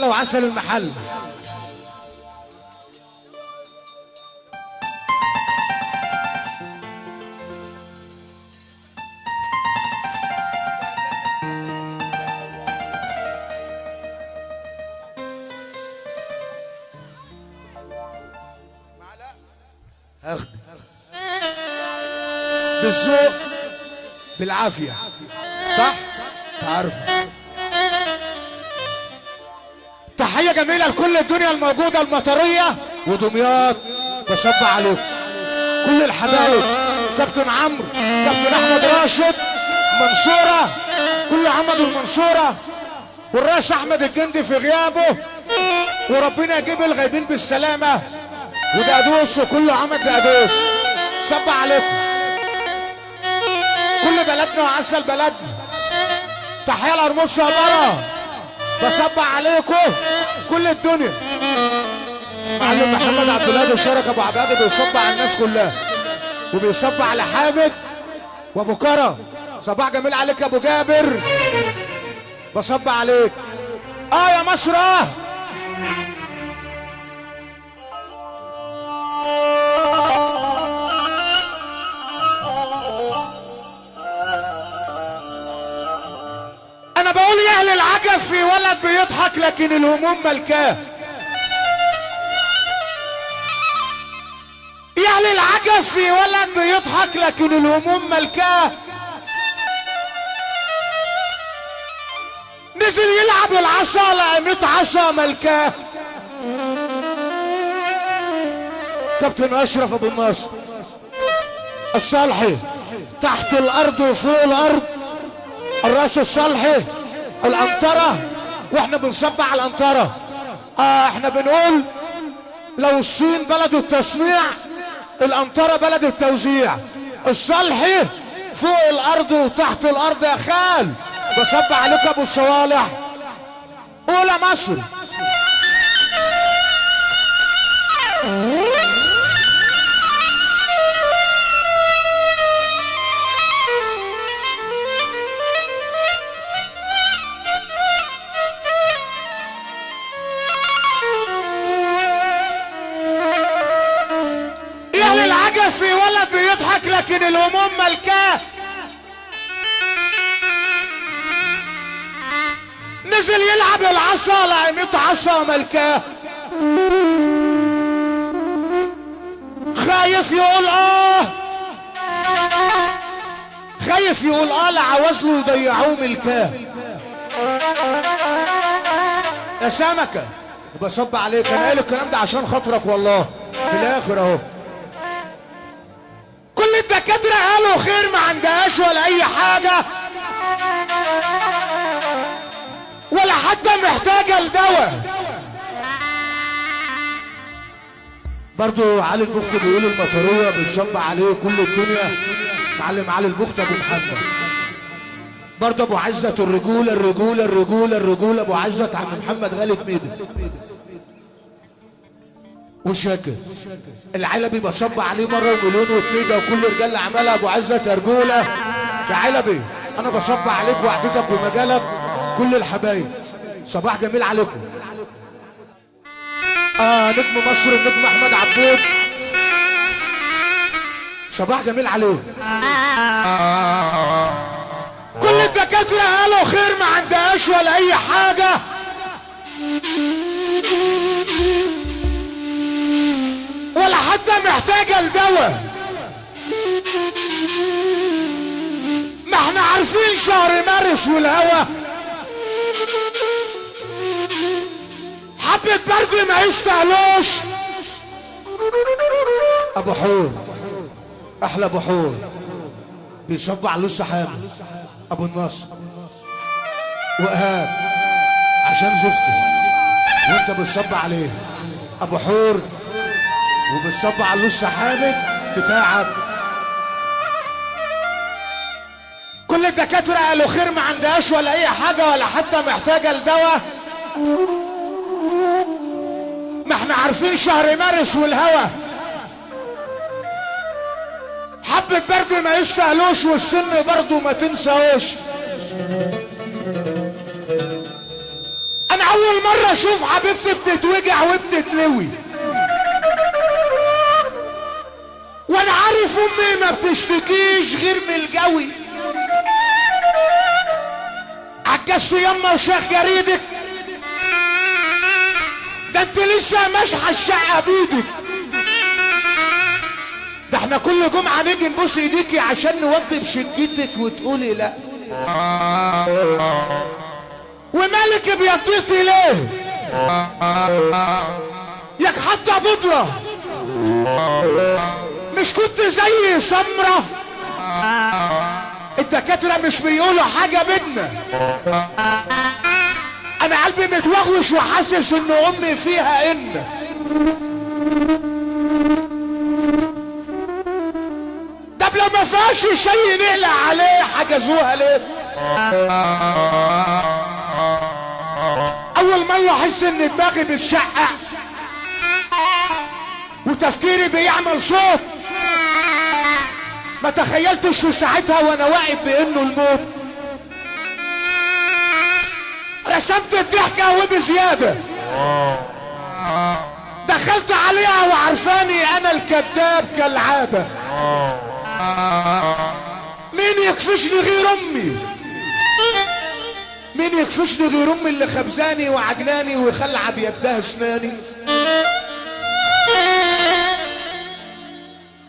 المحلة وعسل المحلة. بالذوق بالعافية، صح؟ تعرف. تحية جميلة لكل الدنيا الموجودة المطرية ودمياط، بصب عليكم كل الحبايب، كابتن عمرو، كابتن احمد راشد، منصورة، كل عمد المنصورة، والرئيس احمد الجندي في غيابه، وربنا يجيب الغايبين بالسلامة، ودقدوس وكل عمد دقدوس. صب عليكم كل بلدنا وعسل بلدنا. تحية القرموط يا برا، بصب عليكم كل الدنيا. معلم محمد عبد الهادي وشارك ابو عباده بيصب على الناس كلها، وبيصب على حامد وابو كرم. صباح جميل عليك يا ابو جابر، بصب عليك. يا مصر. انا بقول يا اهل العجب، في ولد بيضحك لكن الهموم ملكاه. يا اهل العجب، في ولد بيضحك لكن الهموم ملكاه. نزل يلعب العصا لقيت عصا ملكاه. كابتن اشرف ابو الناصر الصالحي، تحت الارض وفوق الارض، الراس الصالحي، القنطرة، واحنا بنصب على القنطرة. احنا بنقول لو الصين بلد التصنيع، القنطرة بلد التوزيع. الصالحي فوق الارض وتحت الارض يا خال. بصب عليك ابو الصوالح. قول يا مصر. في ولد بيضحك لكن الهموم ملكاه. نزل يلعب العصا لقيت عصا ملكاه. خايف يقول خايف يقول لعوزله يضيعوه ملكاه. يا سمكة بصب عليك، انا قايل الكلام ده عشان خاطرك والله. في الاخر اهو كل الدكاترة قالوا خير، ما عندهاش ولا اي حاجة ولا حتى محتاجة لدواء. برضو علي البخت بيقول المطرية بتصب عليه كل الدنيا. معلم علي البخت ابو محمد، برضو ابو عزت الرجولة الرجولة الرجولة الرجولة، ابو عزت عم محمد غالي ميدو وشاكر العلبي بصب عليه مرة ومليون واتنين، ده وكل رجال اللي عملها ابو عزت يا رجوله. يا علبي انا بصب عليك وعدتك ومجالك كل الحبايب. صباح جميل عليكم. نجم مصر النجم احمد عبود، صباح جميل عليكم. كل الدكاترة قالوا خير، ما عندهاش ولا اي حاجة ولا حتى محتاجة لدواء. ما احنا عارفين شهر مارس والهوى، حبة برد ما يستاهلوش. ابو حور، احلى ابو حور، بيصب على لسه حامد ابو الناصر وايهاب عشان زفته وانت بتصب عليه. ابو حور وبتصب على لسه حامد بتاعك. كل الدكاترة قالوا خير، ما عندهاش ولا اي حاجة ولا حتى محتاجة لدواء. ما احنا عارفين شهر مارس والهوى، حبة برد ما يستاهلوش والسن برضه ما تنساهوش. انا اول مرة اشوف حبيبتي بتتوجع وبتتلوي، وانا عارف امي ما بتشتكيش غير من الجوي. عجزت يما وشيخ جريدك، ده انت لسه ماشحه الشقة بايدك. ده احنا كل جمعه نيجي نبوس ايديكي عشان نوضب شقتك وتقولي لا. ومالك بيضيتي ليه؟ ياك حتى بودره، مش كنت زي سمرة؟ الدكاترة مش بيقولوا حاجة بينا. انا قلبي متوغوش وحاسس ان امي فيها ان. ده لو ما فيهاش شيء نقلق عليه حجزوها ليه؟ اول مرة احس ان دماغي بتشقق وتفكيري بيعمل صوت ما تخيلتش في ساعتها وانا واقف بانه الموت. رسمت الضحكة وبزيادة دخلت عليها وعرفاني انا الكذاب كالعادة. مين يكفشني غير امي؟ مين يكفشني غير امي اللي خبزاني وعجناني وخلع بيدها اسناني؟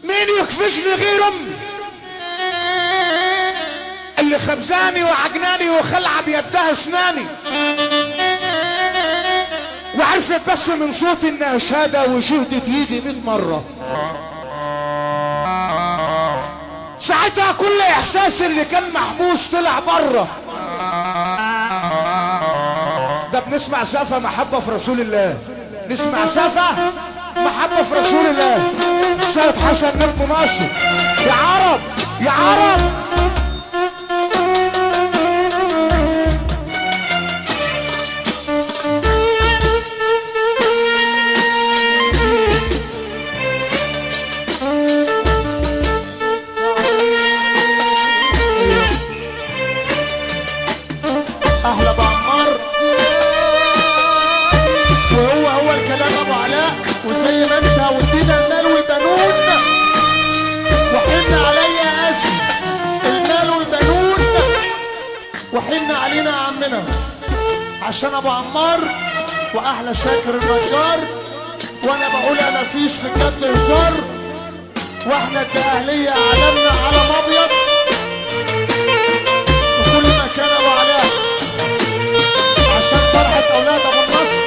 مين يكفشني غير امي اللي خبزاني وعجناني وخلع بيدها اسناني؟ وعرفت بس من صوتي انها شهادة وشهدت يجي 100 مرة. ساعتها كل احساس اللي كان محبوس طلع بره. ده بنسمع سافة محبة في رسول الله، نسمع سافة محبة في رسول الله. السيد حسن نجم مصر، يا عرب يا عرب. احلى ابو عمار، وهو هو الكلام ابو علاء. وزي ما انت ودينا المال والبنون وحن عليا قاسي المال والبنون وحن علينا يا عمنا، عشان ابو عمار واحلى شاكر النجار. وانا بقول انا مفيش في الجد هزار، واحنا الدقهليه علمنا علم ابيض في كل مكان ابو علاء، عشان فرحة أولاد أبو النصر،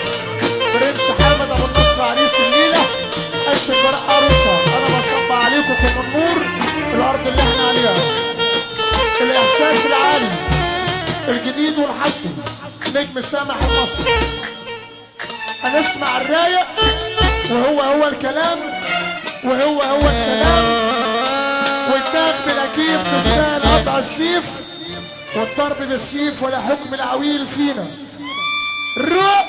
برنس حامد أبو النصر عريس الليلة، قش الجراء عروسها. أنا بصب عليكم من النور الأرض اللي احنا عليها، الإحساس العالي الجديد والحصري، نجم سامح المصري. هنسمع الرايق وهو هو الكلام وهو هو السلام، والدماغ بلا كيف تستاهل قطع السيف، والضرب بالسيف ولا حكم العويل فينا. الروق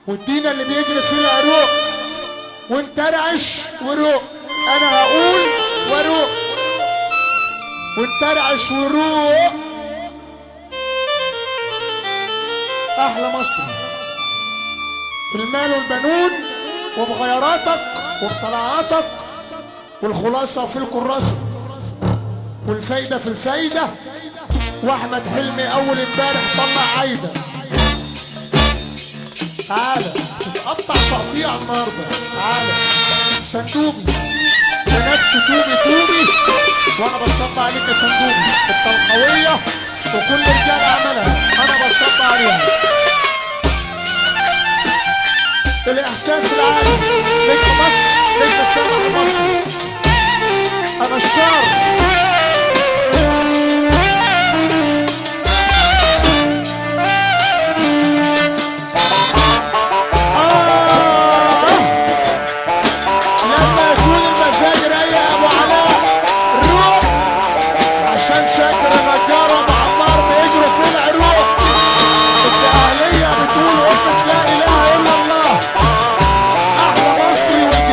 والدينا اللي بيجري فيه العروق، وانت ارعش وروق، انا هقول وروق، وانت ارعش وروق. احلى مصر بالمال والبنون وبغيراتك وبطلعاتك، والخلاصة في الكراسة والفايده في الفايدة. واحمد حلمي اول امبارح طلع عايدة. تعالى تتقطع تقطيع النهارده، تعالى صندوقي بنفس توبي توبي، وانا بصب عليك يا صندوقي الطلقويه وكل رجال عملها انا بصب عليها. الاحساس العالي نجم مصر، نجم سامح مصر، انا الشعر. شاكر النجار وابو عمار بيجروا في العروق. الدقهليه بتقول امة لا اله الا الله. احلى مصري.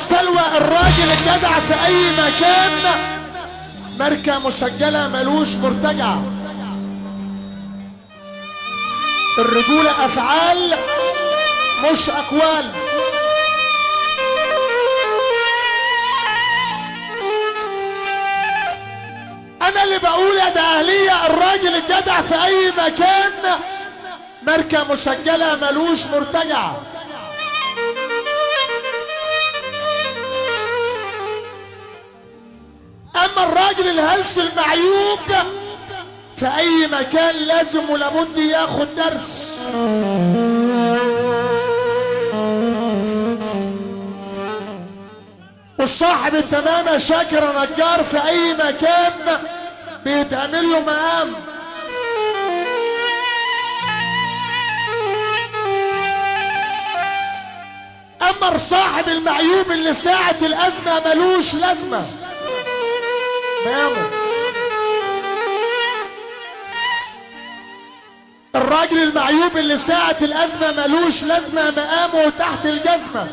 سلوى الراجل الجدع في اي مكان ماركة مسجلة ملوش مرتجع. الرجولة افعال مش اقوال. انا اللي بقول يا ده اهلية الراجل الجدع في اي مكان ماركة مسجلة ملوش مرتجع. اما الراجل الهلس المعيوب في اي مكان لازم ولابد ياخد درس. والصاحب التمامة شاكر نجار في اي مكان بيتعمل له مقام. اما صاحب المعيوب اللي ساعة الازمة ملوش لازمة مقامه. الراجل المعيوب اللي ساعة الأزمة ملوش لازمة مقامه تحت الجزمة.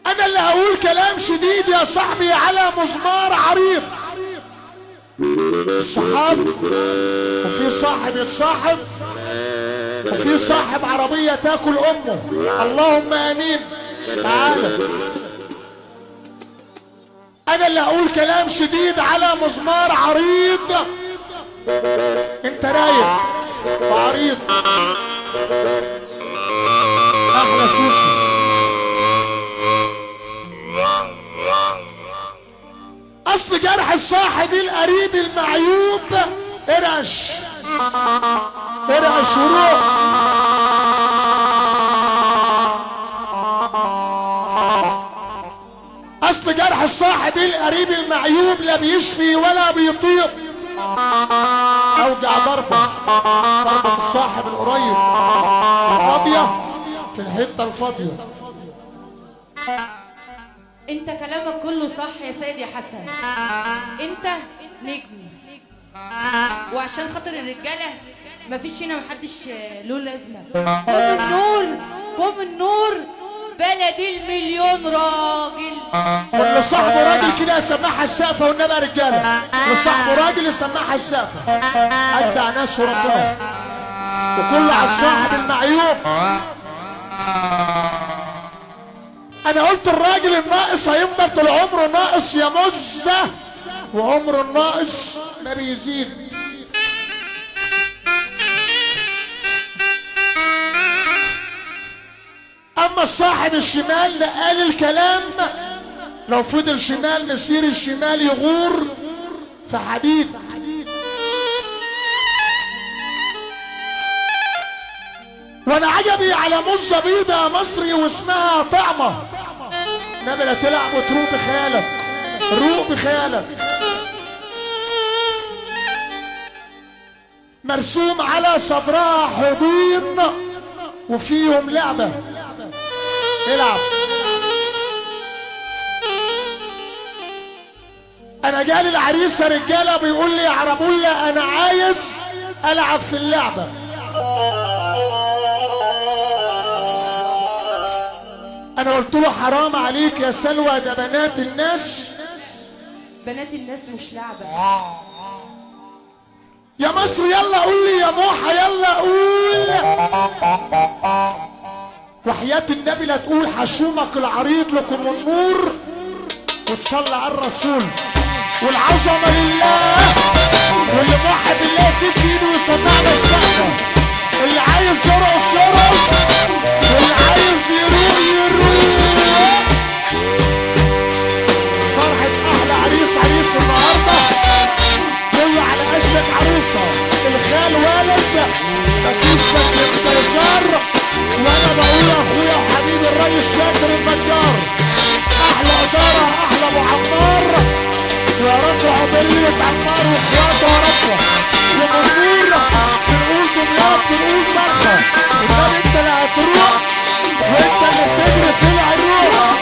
أنا اللي هقول كلام شديد يا صاحبي على مزمار عريض. الصحاب وفي صاحب يتصاحب وفي صاحب عربية تاكل أمه. اللهم آمين. تعالى أنا اللي هقول كلام شديد على مزمار عريض. أنت رايق وعريض. أحلى سوسي. أصل جرح الصاحب القريب المعيوب ارعش ارعش وروح. اصل جرح الصاحب القريب المعيوب لا بيشفي ولا بيطيب. اوجع ضربه ضربه الصاحب القريب القاضية في الحتة الفاضيه. انت كلامك كله صح يا سيدي حسن، انت نجم، وعشان خاطر الرجالة مفيش هنا محدش له لازمه. قوم النور قوم النور بلد المليون راجل. واللي صاحبه راجل كده يسمعها السقفه والنبي يا رجاله، اللي صاحبه راجل يسمعها السقفه. ادع ناس وربنا وكل على الصاحب المعيوب. انا قلت الراجل الناقص هيفضل طول عمره ناقص يا مزه، وعمره الناقص ما بيزيد. اما الصاحب الشمال قال الكلام لو فضل شمال مسير الشمال يغور في حديد. وانا عجبي على مزه بيضة مصري واسمها طعمه. نبي لا تلعب وتروق بخيالك، روق بخيالك. مرسوم على صدرها حضين وفيهم لعبه. العب. انا جالي العريس يا رجاله بيقول لي يا عربوله انا عايز العب في اللعبة. انا قلت له حرام عليك يا سلوى، ده بنات الناس. بنات الناس مش لعبه يا مصر. يلا قول لي يا موحه، يلا قول وحياة النبي لا تقول حشومك العريض لكم النور وتصلي على الرسول والعظمة لله. واللي موحد بالله فيك ايده ويسمعنا السقفة. اللي عايز يرقص يرقص، واللي عايز يروق يروق. فرحة أحلى عريس عريس النهاردة كله على قشك عروسة. الخال والد مفيش انتظار. وانا بقول اخويا وحبيبي الريس شاكر النجار، احلى ادارة احلى ابو عمار. يا رب عملية عمار واخواته يا رب. ومنور بنقول دمياط بنقول فرخة. النبي انت اللي هتروح وانت اللي بتجري في العروق.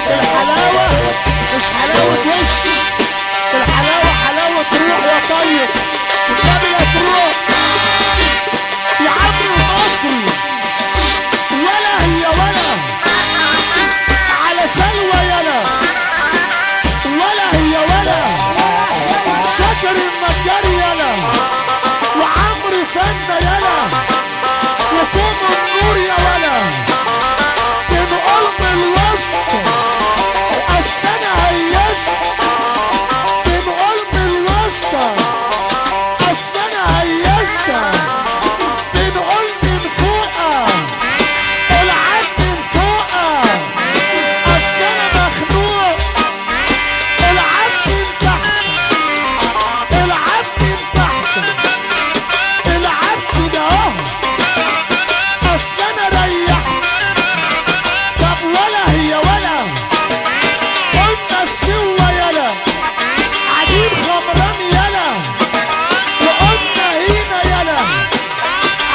الحلاوة مش حلاوة وش، الحلاوة حلاوة روح يا طيب. النبي لا تروح يا عمرو المصري. عرفنا يلا وقوم النور يا ولا بنقول من الوسط اصل انا هيست بنقول من الوسط اصل انا هيست بنقول من فوق العب من فوق اصل انا مخنوق العب من تحت العب من تحت العب كده اهو اصل انا ريحت. طب ولا هي ولا قلنا السوا يلا عجيب خمران يلا وقلنا هنا يلا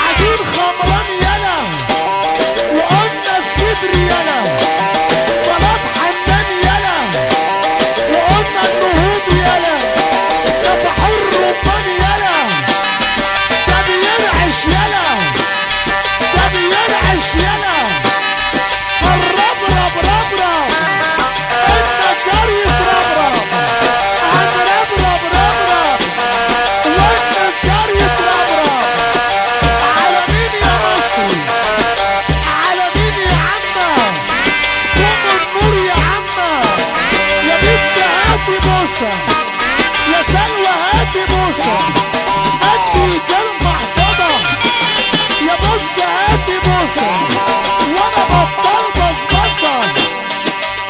عجيب خمران يلا وقلنا الصدر يلا بلاط حنان يلا وقلنا النهوض يلا نفحوا الرمان يلا ده بيرعش يلا ده بيرعش يلا هنربرب ربرب النجار يتربرب هنربرب ربرب والنجار يتربرب. على مين يا مصري على مين يا عمة قوم النور يا عمة يا بنت هاتي بوسة يا سلوى هاتي بوسة ادي كلمة احفظها يا بص هاتي بوسة وانا بطل بصبصة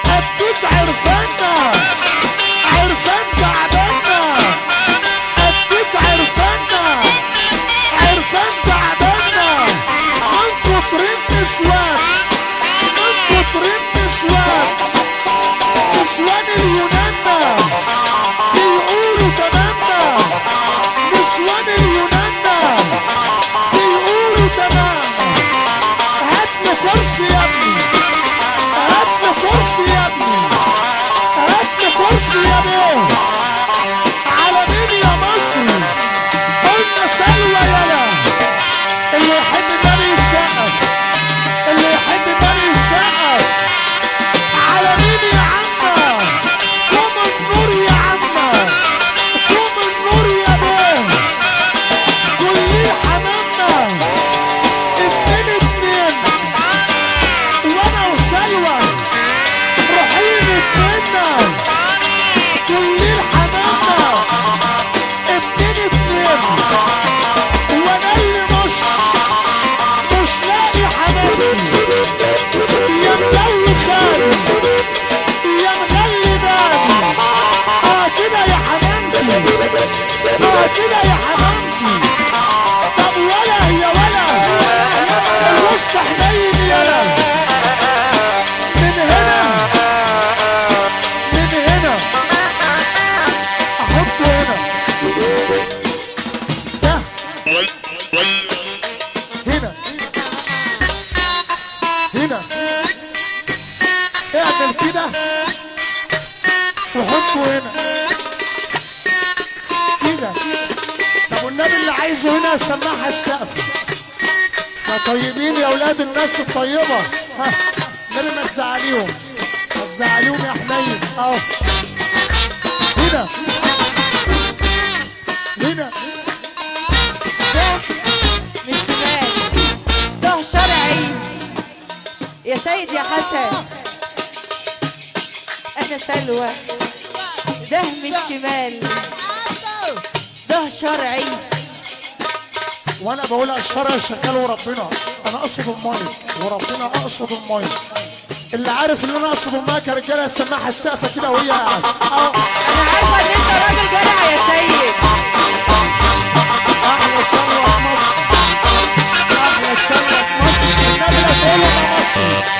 اديك عرفنا عرفان تعبنا اديك عرفنا عرفان تعبنا من كتر النسوان من كتر النسوان نسوان اليونان بيقولوا تمامنا نسوان اليونان بيقولوا تمام. هات له كرسي يا ابني هات له كرسي يا ابني هات له كرسي يا ابني. على مين يا مصري قلنا سلوى يلا اللي يحب النبي يسقف اللي يحب النبي يسقف. على مين يا عمة قوم النور يا عمة قوم النور يا بيه كلي حمامنا اتنين اتنين وانا وسلوى روحين اتنينا كلي حمامنا اتنين اتنين وانا اللي مش لاقي حمامتي يا مدوي خالي يا مغلي بالي اه كده يا حمامتي اه كده يا حمامتي. طب ولا هي ولا الوسط حنين يلا من هنا من هنا احطه هنا ده هنا هنا اعمل كده وحطه هنا كده. طب والنبي اللي عايزه هنا سماعها السقف. يا طيبين يا اولاد الناس الطيبة ها النبي ما تزعليهم ما تزعليهم يا حنين اهو هنا هنا ده مش شمال ده شرعي يا سيد يا حسن. انا سلوى ده مش شمال ده شرعي وانا بقولها الشرع شغال وربنا انا اقصد المايك وربنا اقصد المايك. اللي عارف اللي انا اقصد المايك يا رجاله السماحة السقفه كده وهي قاعدة اهو. انا عارفه ان انت راجل جدع يا سيد. احلى سلوى في مصر احلى سلوى في مصر النبي لا تقول انا مصري.